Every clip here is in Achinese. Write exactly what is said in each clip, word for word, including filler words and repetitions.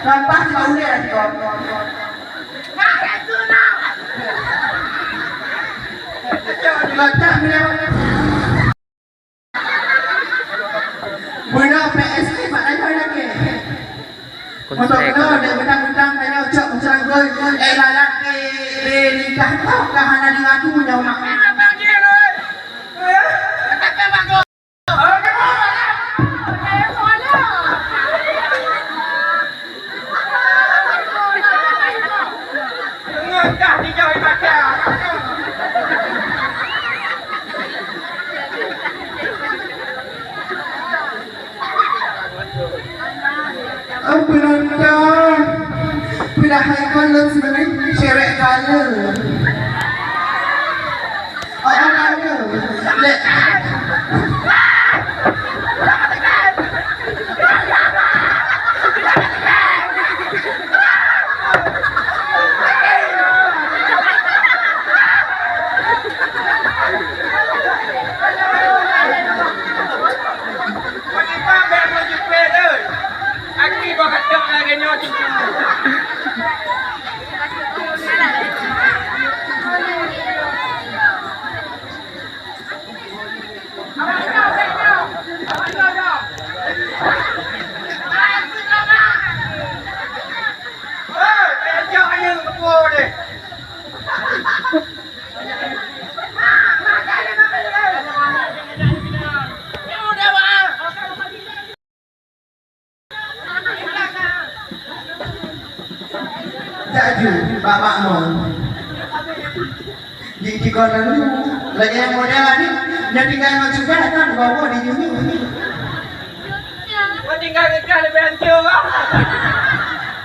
Gampang cuma ulèe lah sikok. Macam tu lah. Bunoe P S K bak tanyoe lagèe. Mantong keunoe dek bintang-bintang tanyoe cok meuseurang gol. Eh, lalat di, di lingkah kau ka hana di lagu nyoe mak. Oh, penonton. Padahai kon lôn seubeunang cewek gala. Oh, oh, gala. Lek. Meunikah bèk meujeupet, eh. Aki bah kacok lagèe nyoe cucu. Eh, kacok aneuk keupeue deh. Cak ju, bak makmum. Di, di kota ni, lagi yang model ni, dia tinggal masuk dah kan, bawa di sini. Kau tinggal dekat lebih hancur lah.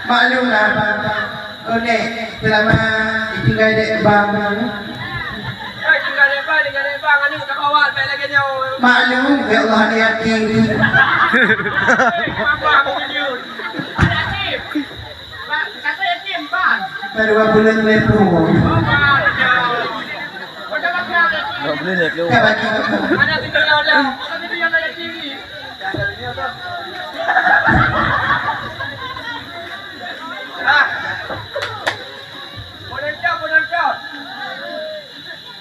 Maklum lah, Abang. Oh, Nek, selamat ditinggal dek Bang. Eh, tinggal dek Bang, tinggal dek Bang. Anu, tak awal, baik lagi nyawa. Maklum, ya Allah, ni yatim. Eh, apa aku tunjuk? Ada yatim. Pak, kata yatim, Pak. Baru dua bulan lepo. Oh, Pak. Udah makan yatim. Dua bulan lepo. Dah bagi. Mana tu dia udah? Mana tu dia udah yatim ni? Ah. Penonton, penonton.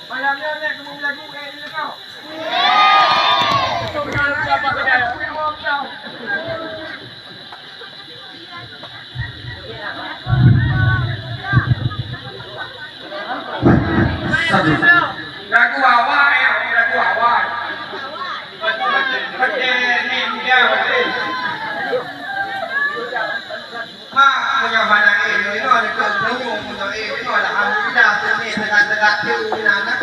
Malam ni, ni, kamu lagu, eh, ni, kau. Satu. Lagu awai, lagu awai. Betul, betul. Betul, ni muda, betul. Mak, meunyoe hana ilmu, inoe neukeuh meunyoe ilmu, alhamdulillah, teumé tegak-tegak tu, ina, na.